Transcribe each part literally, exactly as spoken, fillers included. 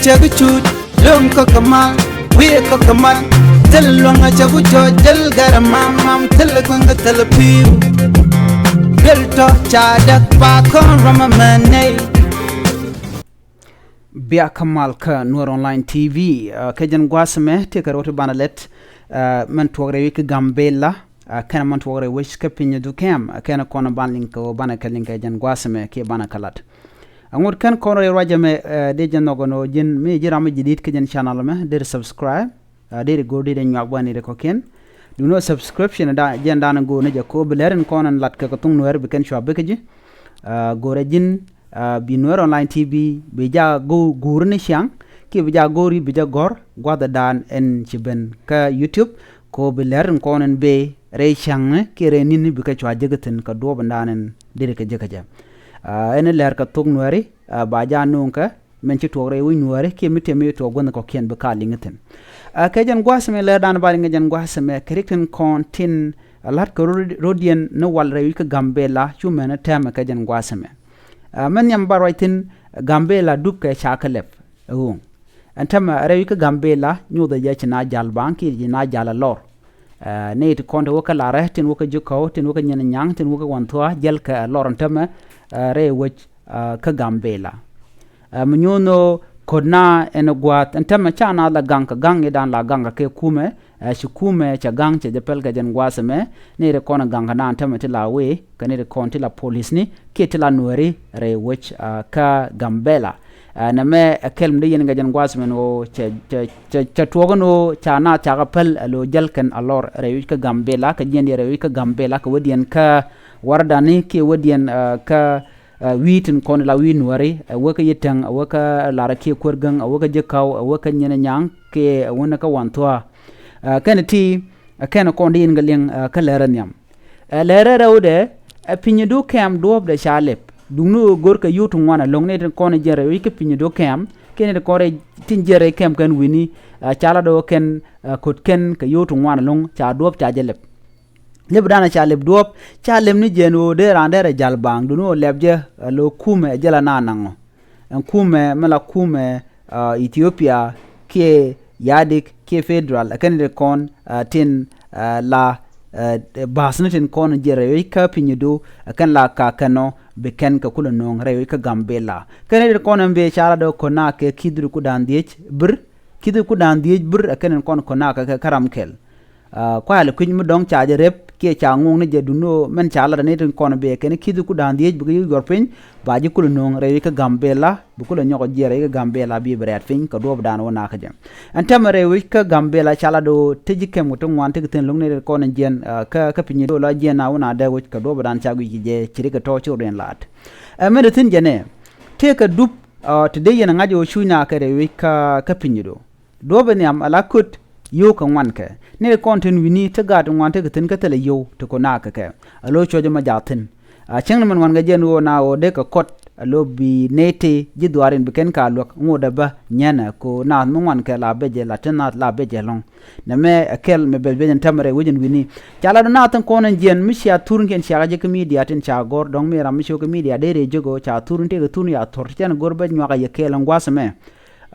Cɛ bi cuut lo̱ŋ kä kɛ mal, wi̱i̱ kä kɛ mal. Thil luäŋ a cɛ bi jɔɔc, thil gɛr a mam mam, thil kueŋ kä thil pi̱i̱u. Thil tɔ ca däk pa kɔn ram a mɛn nɛy. Bia kä mal kä Nuer Online T V, ah, kɛ jɛn gua̱a̱th mɛ tëë kɛ rɔ̱ ti banɛ lɛt, ah, mɛn tuɔk rɛy wi̱c kä Gambela, ah, kɛnɛ mɛn tuɔk rɛy wi̱c kä Pinyudu kɛm, ah, kɛnɛ kɔn ban liŋ kɛ ɣöö banɛ kɛ liŋ kɛ jɛn gua̱a̱th mɛ kiɛ banɛ kɛ lat. Aŋot kɛn kɔn rɛy ruacɛ mɛ, eh, dee jɛ nhɔk ɛn ɣöö ji̱n mi ji̱ ram mi ji̱ di̱t kä jɛn channel mɛ, dee subscribe, eh, dee go̱o̱r dee nyuak bä ni rɛ kɔ̱kiɛn. Duŋni ɣöö subscription da, jɛn dan go̱o̱r ni jɛ ko bi lɛr in kɔn in lat kɛ kɛ thuŋ Nuɛɛri bi kɛn cua bik ji̱. Eh, go̱o̱rɛ ji̱n, eh, bi Nuɛɛri Online T V, bi ja go̱o̱r guur ni ciaŋ, kiɛ bi ja go̱o̱r i̱ bi jɛ gɔ̱r, gua̱th dan ɛn ci ben kä YouTube, ko bi lɛr in kɔn in bee rɛy cäŋ ni kiɛ rɛy ni̱n ni bi kɛ cua jek thi̱n kɛ duɔɔp in dan in dee kɛ jek kɛ jɛ. Ah, ɛn lɛr kɛ thok Nuɛɛri, ah, ba ja no̱o̱ŋ kɛ, mɛn ci tuɔk rɛy wi̱c Nuɛɛri, kiɛ mi tëë mi tuɔk guänh kɔ̱kiɛn bi ka liŋ thi̱n. Ah, kɛ jɛn gua̱a̱th mɛ lɛr dan ba liŋ kɛ jɛn gua̱a̱th mɛ, kɛ rik tin kɔn tin, ah, la̱t kɛ rot, rot yɛn ni wal rɛy wi̱c kä Gambela, cu mɛn tɛmɛ kɛ jɛn gua̱a̱th mɛ. Ah, mɛn nhiam ba ruac thi̱n Gambela dup kɛ ca kɛ lɛp. Ɛŋu? Ɛn tämɛ rɛy wi̱c kä Gambela, nyothɛ jɛ ci na jal baŋ kiɛ ci na jal a lɔr. Eh, ni ti kɔn ti wä kä Larɛ, tin wä kä Ji̱kɔw, tin wä kä Nyin Nyaŋ, tin wä kä Wanthua, jɛl kɛ a lɔr ɛn tämɛ, eh, rɛy wec, eh, kä Gambela. Eh, mi nyo̱o̱n ɣöö ko̱t na ɛn gua̱a̱th ɛn tämɛ ca na la gaŋ kɛ gaŋ i̱ dan la gaŋ kɛ kɛ kumɛ, eh, ci kumɛ cɛ gaŋ cɛ jɛ pɛl kɛ jɛn gua̱a̱th ɛmɛ, ni ti kɔn gaŋ kɛ na ɛn tämɛ ti la wee, kɛ ni ti kɔn ti la polisni, kiɛ ti la Nuɛɛri rɛy wec, ah, kä Gambela. Ah, nɛmɛ ɛ kɛl mi dee yɛn kɛ jɛn gua̱a̱th mɛn ɣöö cɛ, cɛ, cɛ, cɛ tuɔɔk ɛn ɣöö ca naath cakɛ päl ɛ lo̱ jäl kɛn a lɔr rɛy wi̱c kä Gambela, kɛ jiɛn diɛn rɛy wi̱c kä Gambela, kɛ wädiɛn kä Wardani, kiɛ wädiɛn, ah, kä, ah, wi̱i̱ tin kɔn la wi̱i̱ Nuɛɛri, ɛ wä kä Yitɛŋ, ɛ wä kä Larɛ kiɛ Kuäär Gäŋ, ɛ wä kä Ji̱kɔw, ɛ wä kä Nyin Nyaŋ, kiɛ ɛ wä ni kä Wanthua. Ah, kɛn ti, ɛ kɛn kɔn dee yɛn kɛ liŋ, ah, kä lɛrɛ nhiam. Ɛ lɛrɛ rɛwdɛ, ɛ Pinyudu kɛm duɔ̱ɔ̱pdɛ ca lɛp. Duŋni ɣöö go̱rkɛ yio̱w ti ŋuan ɛlɔ̱ŋ ni tin kɔn jiɛn rɛy wi̱c kä Pinyudu kɛm, kiɛ ni tin kɔn rɛy tin jiɛn rɛy kɛm kɛn wi̱ni, ɛ ca lat ɣöö kɛn, ɛ ko̱t kɛn kɛ yio̱w ti ŋuan ɛlɔ̱ŋ ca duɔ̱ɔ̱p ca jɛ lɛp. Lɛpdan ɛ ca lɛp duɔ̱ɔ̱p, ca lɛp ni jɛn ɣöö dee raan derɛ jal baaŋ, duŋni ɣöö lɛp jɛ, ɛ lo̱ kumɛ ɛ jɛ la naan naŋɔ. Ɛn kumɛ, mi la kumɛ, ah, Ethiopia, kiɛ yadik, kiɛ federal, ɛ kɛn ti kɔn, ah, tin, ah, la, ah, ba̱a̱thni tin kɔn jiɛn rɛy wi̱c kä Pinyudu, ɛ kɛn la ka kɛn ɔ, bi kɛn kɛ kulɛ no̱o̱ŋ rɛy wi̱c kä Gambela. Kɛn ti kɔn ɛn bee ca la dee ko̱n na kɛ ki̱th ri ku da̱a̱n dhieec bir, ki̱th ri ku da̱a̱n dhieec bir, ɛ kɛn kɔn ko̱n na kɛ kɛ ram kɛl. Ah, kuayal kui̱ny mi dɔ̱ŋ ca jɛ rep, kiɛ ca ŋuŋ ni jɛ duŋni ɣöö mɛn ca lat ni tin kɔn bee kɛn ki̱th ku da̱a̱n dhieec bikɛ yi̱k yuɔr piny, ba ji̱ kulɛ no̱o̱ŋ rɛy wi̱c kä Gambela, bi kulɛ nyɔk jiɛn rɛy wi̱c kä Gambela bi bi rɛɛt piny kɛ duɔ̱ɔ̱pdan wä nakä jɛ. Ɛn tɛmɛ rɛy wi̱c kä Gambela ca lat ɣöö te ji̱ kɛm kɛ ti ŋuan tekɛ thi̱n lo̱ŋ ni tin kɔn jiɛn, ah, kä, kä Pinyudu la jiɛn na wä na dee wi̱c kɛ duɔ̱ɔ̱pdan ca guic kɛ jɛ ci ri kɛ tɔ̱ ci rot in laat. Ɛ mɛn ti thi̱n jɛ nɛ, tëëkɛ dup, ah, ti dee yɛn ŋa̱c ɣöö cuc na kɛ rɛy wi̱c kä, kä Pinyudu. Duɔ̱ɔ̱p in nhiam ala köt yio̱w kɛ ŋuan kɛ. Ni ti kɔn tin wi̱ni ti gaat ti ŋuan ti kɛ thi̱n kä thilɛ yio̱w ti ko̱n na kɛ kɛ. A lo̱ cuɔ̱c ɛmɔ jaak thi̱n. A cäŋ ni mɛn ŋuan kɛ jɛn ɣöö na ɣöö dee kɛ kɔt a lo̱ bi nɛy ti ji̱ dhuaarin bi kɛn ka luäk ŋotdɛ bä nyɛnɛ ko naath mi ŋuan kɛ la becɛ la ti naath la becɛ lɔ̱ŋ. Nɛmɛ ɛ kɛl mɛ bɛc bɛc ɛn tɛmɛ rɛy wec ɛn wi̱ni. Ca la dɔ̱ naath tin kɔn ɛn jiɛn mi cia thurnikiɛn ciakä jɛ kä midia tin ca gɔ̱r dɔ̱ŋ mi ram mi cio̱k kä midia dee rɛy jek ɣöö ca thurni tëëkɛ thurni ca thuɔ̱r ti cɛn go̱r bä nyuak a yɛ kɛɛl ɛn gua̱a̱th ɛmɛ.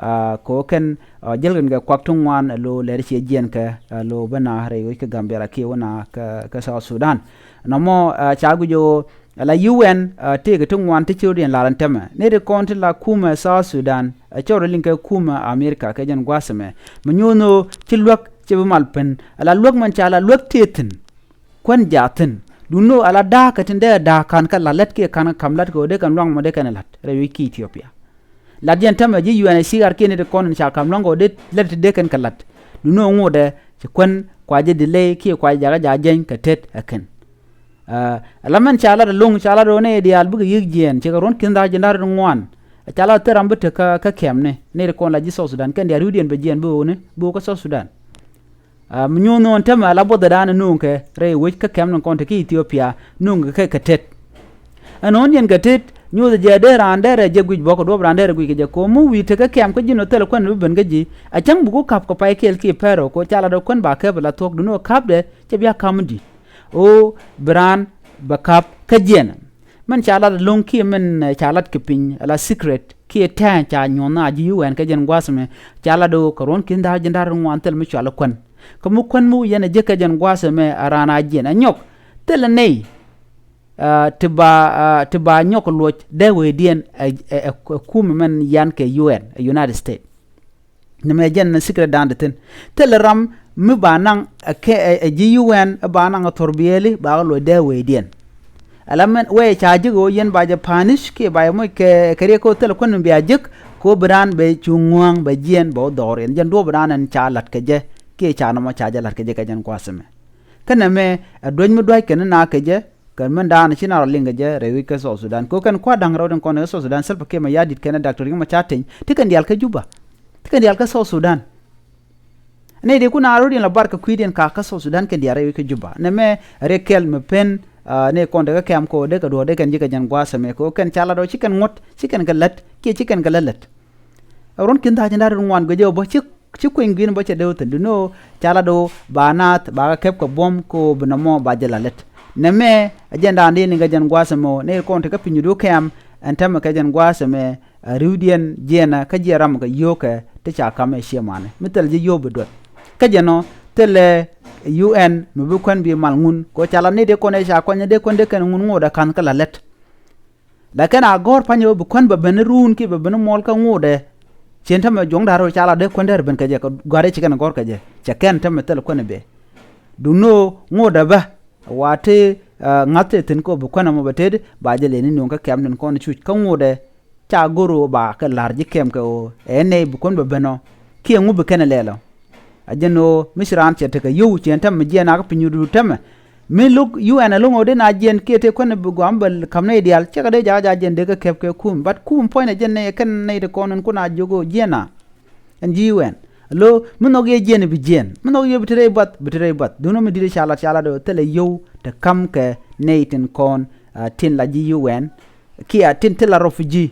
Ah, kɛ ɣöö kɛn, ah, jäl kɛn kɛ kuak ti ŋuan, ah, lo̱ lɛr ciɛ jiɛn kɛ, ah, lo̱ bä na rɛy wec kä Gambela kiɛ wä na kä, kä South Sudan. Nɔmɔ, ah, ca guic ɣöö, ah, la U N, ah, tëëkɛ ti ŋuan ti ci rot yɛn lar ɛn tɛmɛ. Ni ti kɔn ti la kumɛ South Sudan, ah, cɔr liŋ kɛ kumɛ America kɛ jɛn gua̱a̱th ɛmɛ. Mi nyo̱o̱n ɣöö ci luäk ci bi mal pen. Ah, la luäk mɛn ca la luäk tëë thi̱n. Kuän jaathin. Duŋni ɣöö ala da̱a̱k kä tin dee da̱a̱k ka̱n kä la̱t lät kiɛ ka̱n kä ka̱m la̱t kɛ ɣöö dee kɛn luaŋ mɔ dee kɛn la̱t rɛy wi̱c kä Ethiopia. La̱t yɛn tämɛ ji̱ U N H C R kiɛ ni ti kɔn in ca ka̱m luaŋ kɛ ɣöö dee lät ti dee kɛn kɛ la̱t. Duŋni ɣöö ŋotdɛ ci kuän kua jɛ delay kiɛ kua jɛ jakä ja̱ jɛny kɛ tet ɛ kɛn. Ah, ala mɛn ca la̱t ɛlɔ̱ŋ ca la̱t ɣöö nɛy diaal bikɛ yiëk jiɛɛn cikɛ ruɔ̱n ki̱n dha̱a̱c jiɛn da̱r rɛw ŋuan. Ca la̱t thil ram bi tek kä, kä kɛmni nɛy ti kɔn la ji̱ South Sudan kɛn diaal ri̱wdiɛn bɛ jiɛɛn bi ɣöö ni bi ɣöö kä South Sudan. Ah, mi nyo̱o̱n ɣöö ɛn tämɛ ala buɔthɛ da̱a̱n ɛ no̱o̱ŋ kɛ rɛy wec kä kɛm ni kɔn te kä Ethiopia no̱o̱ŋ kɛ kɛ tet. Ɛn ɣöö ni ɛn kɛ tet nyothɛ jɛ dee raan derɛ jɛ guic bä kɛ duɔ̱ɔ̱p raan derɛ guic kɛ jɛ ko̱o̱m mi wi̱i̱ te kä kɛm kä ji̱n ɣöö thilɛ kuän bi ben kä ji̱. A cäŋ bi ku ka̱p kɛ pay kɛɛl kiɛ Pharaoh kɛ ɣöö ca lat ɣöö kuän ba kɛp ala thuɔ̱k duŋni ɣöö ka̱pdɛ cɛ bia ka̱m mi di̱t. Ɣöö bi raan bɛ ka̱p kä jiɛn. Mɛn ca lat ɛlɔ̱ŋ kiɛ mɛn, eh, ca lat kɛ piny ala secret. kiɛ tɛ̈ɛ̈n ca nyuɔ̱th na ji̱ U N kɛ jɛn gua̱a̱th ɛmɛ. Ca lat ɣöö kɛ ruɔ̱n ki̱n da̱r jiɛn da̱r ruɔ̱n ŋuan thil mi cɔal ɛ kuän. Kä mi kuän mi wä yɛn ɛ jek kɛ jɛn gua̱a̱th ɛmɛ a raan a jiɛn ɛ nyɔk. Thilɛ nɛy, ah, ti ba, ah, ti ba nyɔk luɔc dee wecdiɛn ɛ, ɛ, ɛ, ɛ kum mɛn yan kɛ U N, ɛ United States. Nɛmɛ jɛn ni secret dan di thin. Thilɛ ram mi ba naŋ ɛ kɛ, ɛ, ɛ ji̱ U N ɛ ba naŋ ɛ thor biɛli ba kɛ luɔc dee wecdiɛn. Ala mɛn wee ca ji̱ ɣöö yɛn ba jɛ punish kiɛ ba jɛ moc kɛ, kɛ riɛk kä thilɛ kuän mi bia ji̱k kɛ ɣöö bi raan bɛ cu ŋuäŋ bɛ jiɛn bɛ wä dhɔriɛn. Jɛn duɔ̱ɔ̱p bi raan ɛn ca la̱t kɛ jɛ kiɛ ca nɔmɔ ca jɛ la̱t kɛ jɛ kɛ jɛn gua̱a̱th ɛmɛ. Kä nɛmɛ ɛ duec mi dua̱c kɛn na kɛ jɛ, kɛ mɛn da̱a̱n ci na rɔ liŋ kɛ jɛ rɛy wi̱c kä South Sudan. Kɛ ɣöö kɛn kua̱r da̱ŋ rɛw tin kɔn ɛ South Sudan, Salva Kiir Mayardit kɛnɛ Doctor Riek Machar Teny, ti kɛn diaal kä Juba. Ti kɛn diaal kä South Sudan. Nɛy di kun a rot in la bar kɛ kui̱diɛn ka kä South Sudan kɛn diaal rɛy wi̱c kä Juba. Nɛmɛ riɛk kɛl mi pen, ah, nɛy kɔn tekɛ kɛm kɛ ɣöö dekɛ duɔ̱ɔ̱r dekɛn ji̱ kɛ jɛn gua̱a̱th ɛmɛ kɛ ɣöö kɛn ca lat ɣöö ci kɛn ŋuɔ̱t, ci kɛn kɛ lät, kiɛ ci kɛn kɛ lät lät. Ruɔ̱n ki̱n tha̱a̱c in da̱r in ŋuan guic jɛ ɣöö bä ci, ci kueny gui̱n bä cɛ dee wä thi̱n. Duundɛ ɣöö ca lat ɣöö ba naath ba kɛ kɛp kɛ buɔ̱m kɛ ɣöö bi nɔmɔ ba jɛ la lät. Nɛmɛ ɛ jɛn da̱a̱n di ni kɛ jɛn gua̱a̱th ɛmɛ ɣöö nɛy kɔn tekɛ piny wut wä kɛm ɛn täämɛ kɛ jɛn gua̱a̱th ɛmɛ. Ɛ ri̱wdiɛn jiɛnä kä jiɛn ram kɛ yio̱o̱kɛ ti ca ka̱m ɛ ciɛ manɛ. Mi thil ji̱ yio̱o̱k bi duɔth. Kä jɛn ɔ thilɛ U N mi bi kuän bi mal ŋun. Kɛ ɣöö ca la ni dee kɔn ɛ ca kuany dee kuän dee kɛn ŋun ŋot ɛ ka̱n kä la lät. Lakin a gɔ̱r pa̱ny ɣöö bi kuän bɛ ben ruun kiɛ bɛ ben muɔl kä ŋot ɛ. Cien tämɛ juɔ̱ŋ da̱r ɣöö ca la dee kuän dee ben kɛ jɛ kɛ gɔ̱a̱r ɛ ci kɛn gɔ̱r kɛ jɛ. Cɛ kɛn tämɛ thil kuän ɛ bɛ. Duundɛ ɣöö ŋot ɛ bä. Wa ti, ah, ŋa̱th tëë thi̱n kɛ ɣöö bi kuän ɛmɔ bɛ tet ba jɛ lëë ni nuɔ̱ŋ kä kɛm tin kɔn cuc kä ŋot ɛ. Ca go̱r ɣöö ba kɛ la̱r ji̱ kɛm kɛ ɣöö ɛ nɛy bi kuän bɛ ben ɔ kiɛ ŋu bi kɛn ɛ lɛl ɔ. A jɛn ɣöö mi ci raan cɛ tekɛ yio̱w ciɛn täämɛ jiɛn a kä piny wut täämɛ. Mi lo̱k U N ɛlɔ̱ŋ ɣöö dee na jiɛn kiɛ tëë kuän bi gua̱a̱m bɛ ka̱m nɛy diaal cɛ kɛ dee jakä jakä jiɛn dee kɛ kɛp kɛ kum. But kum puɔ̱nynɛ jɛn nɛy ɛ kɛn nɛy ti kɔn in kun a jiök ɣöö jiɛn a. Ɛn ji̱ U N. Lo mi nhɔk yɛ jiɛn bi jiɛn. Mi nhɔk yɛ bi te rɛy buath, bi te rɛy buath. Duundɛ mi di̱t ca lat, ca lat ɣöö thilɛ yio̱w te ka̱m kɛ nɛy tin kɔn, ah, tin la ji̱ U N. Kiɛ tin thilɛ refugee.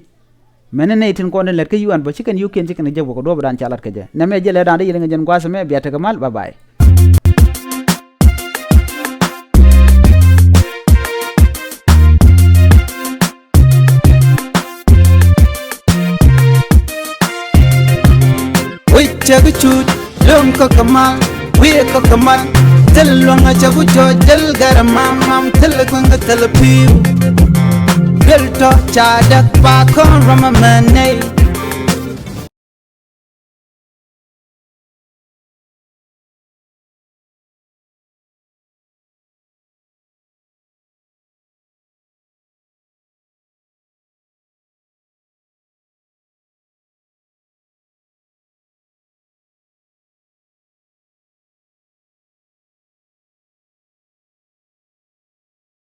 Mɛn ni nɛy tin kɔn tin lät kä U N bä ci kɛn yio̱wkiɛn ci kɛn kɛ jek bä kɛ duɔ̱ɔ̱p dan ca lat kɛ jɛ. Nɛmɛ jɛ lɛ dan dee yɛl ŋɛ jɛn gua̱a̱th ɛmɛ bia tekɛ mal. Bye bye. Wi̱c cɛ bi cuc, luŋ kɔk kɛ mal, wi̱i̱ kɔk kɛ mal. Thil luäŋ a cɛ bi cuc, thil gɛr mam mam, thil kueŋ kɛ thil pi̱w. Thil tɔ ca däk pa kɔn ram a mɛn nɛy.